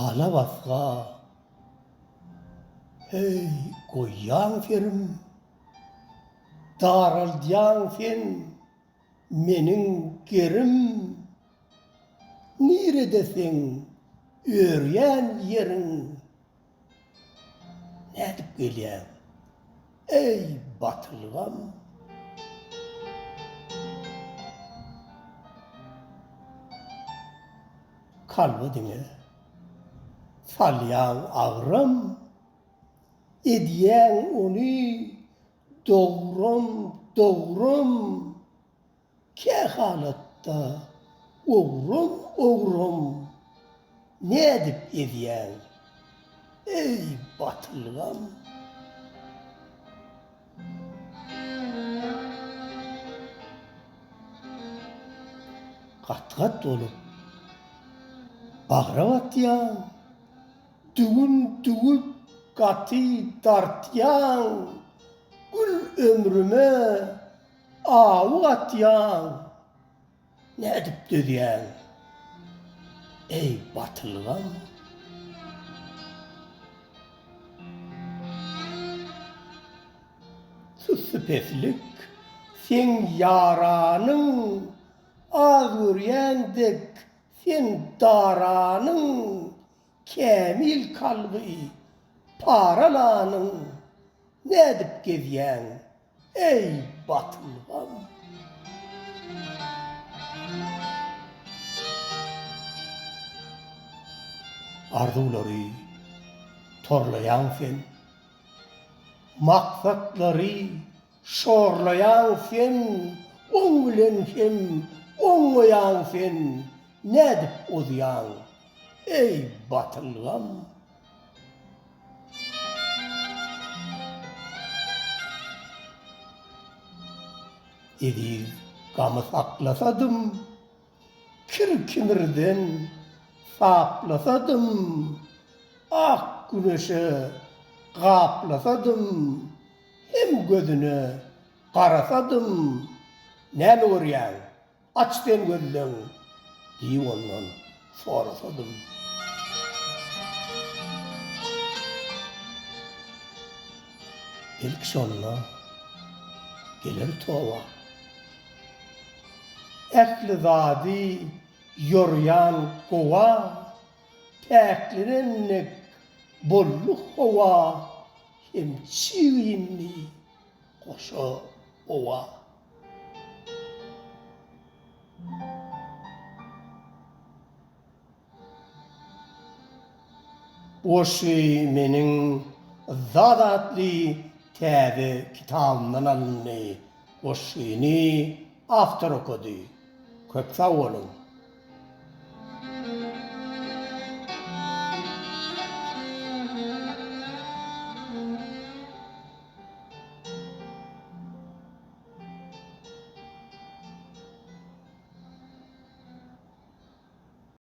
Ala-basga, heý, goýýaň serim, Daraldýaň sen meniň gerim, Nirede seň örýän ýeriň? Nädip gelýäň, eý, batylgam? Kalba diňe salýaň agram, Edýäň ony dogram, dogram. Kähalatda ogram-ogram nädip ezýäň, eý, batylgam? Gat-gat bolup bagra batýaň, Düwün düwüp gaty dartýaň, Gül ömrüme Awy gatýaň, nädip dözýäň, eý, batylgam? Sussupeslik seň ýaranyň, az görýän dek sen daranyň, kämil kalby paralanyň, nädip gezýäň, Eý, batylgam! Arzuwlary torlaýaň sen, Maksatlary şorlaýaň sen, Oň bilen hem oňmaýaň sen, Nädip ozýaň, eý, batylgam? Eziz gamy saklasadym, Kir-kimirden saplasadym, Ak güneşe gaplasadym, Hem gözüne garasadym, Näme görýäň? Aç sen gözleň! Diýip ondan sorasadym. Belki şonda geler toba. Ähli zady ýorýan gowa, Päklenen dek boldy howa, Hem çig indi goşa owa. Goşgy meniň Zat atly täze kitabymdan alyndy. Goşgyny awtor okady. Köp sag boluň!